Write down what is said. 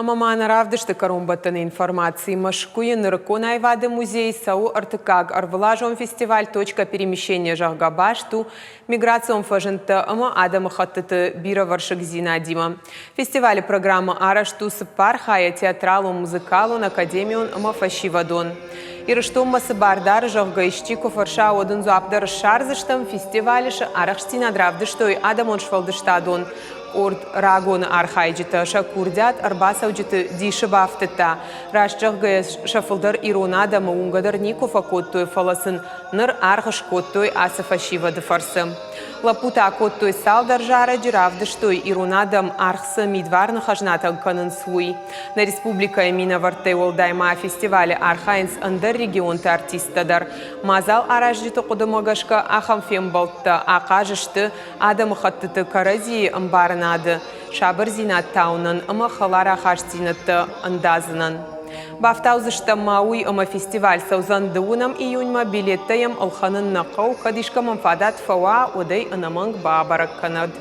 Ӕмӕ ма нӕ равдысты кӕронбӕттӕны информаци Мӕскуыйы нырыккон аивады музейы цӕуы ӕртыккаг ӕрвылазон фестиваль «Точка перемещения», зӕгъгӕ, баст у миграцион фӕзындтӕ ӕмӕ адӕмыхӕттыты бирӕвӕрсыгдзинадимӕ. Фестивалы программӕ арӕзт у цыппар хайӕ театралон, музыкалон, академион ӕмӕ фӕсивӕдон. Ирыстонмӕ цы бар дары, зӕгъгӕ, исчи куы фӕрса, уӕд ын дзуапп дӕр ссардзыстӕм, фестивалы сӕ арӕхстдзинад равдыстой адӕмон сфӕлдыстадон къорд рагоны архайджытӕ сӕ курдиат ӕрбацӕуджыты дисы бафтыдта. Раст зӕгъгӕйӕ, сӕ фылдӕр ирон адӕмы уынгӕ дӕр никуы фӕкодтой, фӕлӕ сын ныр аргъ скодтой ацы фӕсивӕды фӕрцы. Лӕппутӕ акодтой цалдӕр зарӕджы, равдыстой, ирон адӕм аргъ цы мидварны хӕзнатӕн кӕнынц, уый. Нӕ республикӕйы минӕвӕрттӕй уӕлдай ма фестивалы архайынц ӕндӕр регионты артисттӕ дӕр. Мадзал аразджыты хъуыдымӕ гӕсгӕ, ахӕм фембӕлдтӕ ахъаз сты адӕмыхӕттыты кӕрӕдзийы ӕмбарынады, сабырдзинад тауынӕн ӕмӕ хӕлар ахастдзинӕдтӕ ӕндадзынӕн. Бафтаудзыстӕм ма уый, ӕмӕ фестиваль цӕудзӕн дыууынӕм июньмӕ, билеттӕ йӕм ӕлхӕнын нӕ хъӕуы, кӕд искӕмӕн фадат фӕуа, уӕд ӕй ӕнӕмӕнг бабӕрӕг кӕнӕд.